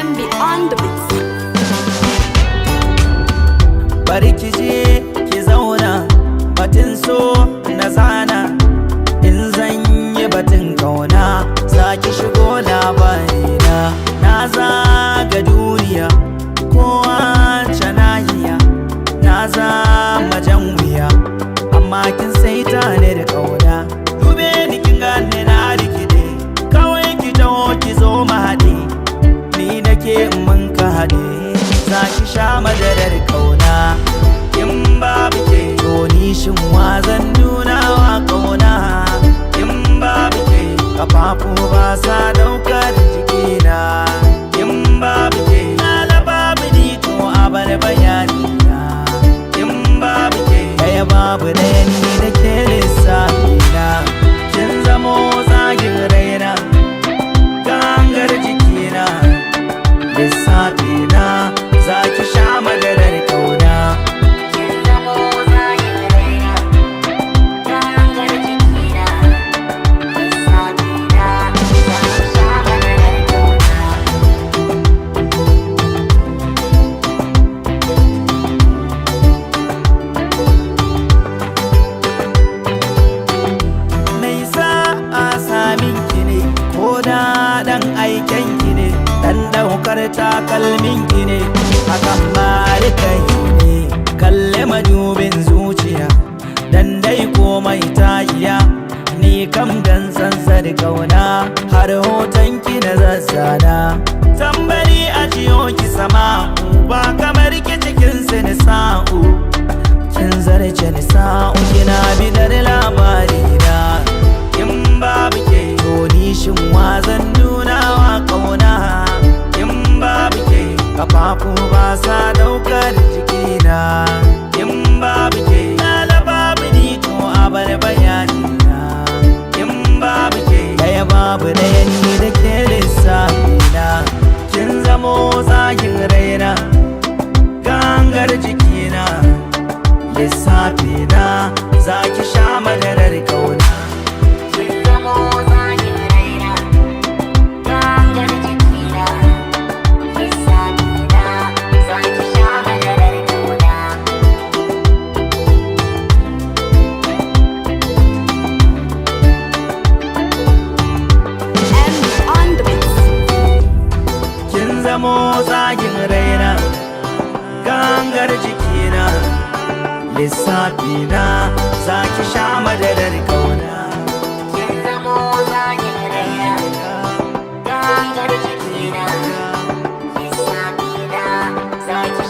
MB on the beat. Bari ki je ki zauna, batun so na zana. In zan yi batun kauna, za ki shigo labarina. Na zaga duniya, kowa nahiya, na zama jan wuya, amma kin saita ne da kauna. Dube ni, kin gane na rikide, kawai ki taho ki zo mu haɗe. Ni nake mun ka haɗe, za ki sha madarar kauna. In babu ke, to ni shin wazan nuna wa kauna? In babu ke, kafafu ba sa daukar jikina. In babu ke, na babu ni, to a bar bayani na. In babu ke, daya babu ɗaya, ni da ke lissafina. Kin zamo zagin raina, gangar jikina, lissafina, za ki sha madarar kauna. Kin zamo zagin raina, gangar jikina, lissafina, za ki sha madarar kauna. Mai a samin ki ne, ko da dan aiken ki ne, dan daukar takalmin ki ne, hakan ma rikai ne. Kalle madubin zuciya, dan dai komai ta iya. Ni kam dan sansar kauna, har hoton ki na zazzana. Tambari a jiyo ki sama, ba kamar ki cikin sa'u. Kin zarce ni sa'u, kina bidar labari na. In babu ke, to ni shin wazan nuna wa kauna? In babu ke, kafafu ba sa daukar jikina. In babu ke, na babu ni, to a bar bayani na. In babu ke, daya babu daya, ni da ke lissafina. Kin zamo zagin raina, gangar jikina, lissafina, za ki sha madarar kauna. Kin zamo zagin raina, gangar jikina, lissafina, za ki sha madarar kauna. MB on the beat. Kin zamo zagin raina, gangar jikina, lissafina, za ki sha madarar kauna. Kin zamo zagin raina, gangar jikina, lissafina, za ki